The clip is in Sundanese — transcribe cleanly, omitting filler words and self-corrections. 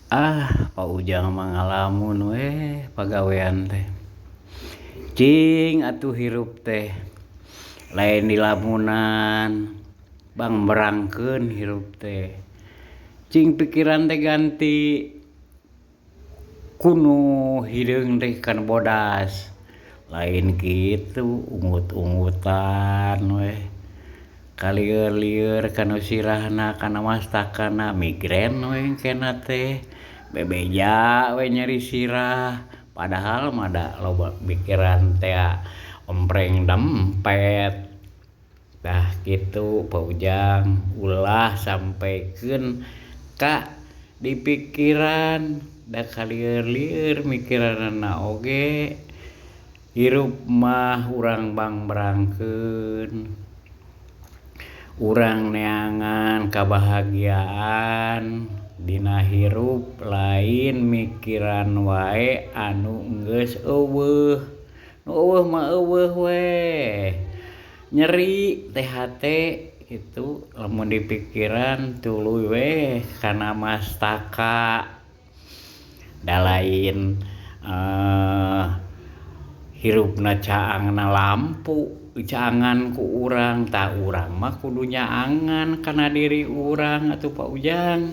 Ah Pak Ujang mah ngalamun we pagawean teh. Cing atuh hirup teh lain dilamunan bang merangkeun hirup teh. Cing pikiran teh ganti ku nu hideung teh kana bodas. Lain kitu ungut-ungutan we kalieur-lieur kana sirahna kana mastakana migrain we engkena teh bebeja we nyeri sirah padahal mah da loba pikiran tea ompreng dempet. Tah kitu Pak Ujang ulah sampekeun ka dipikiran da kalieur-lieur mikiranana oge hirup mah urang bangbrangkeun urang neangan kabahagiaan dina hirup lain mikiran wae anu geus eueuh nu eueuh mah eueuh we nyeri teh hate kitu lamun dipikiran tuluy we kana mastaka da lain hirupna caangna lampu dicaangan ku urang tah urang mah kudu nyaangan kana diri urang atuh Pak Ujang.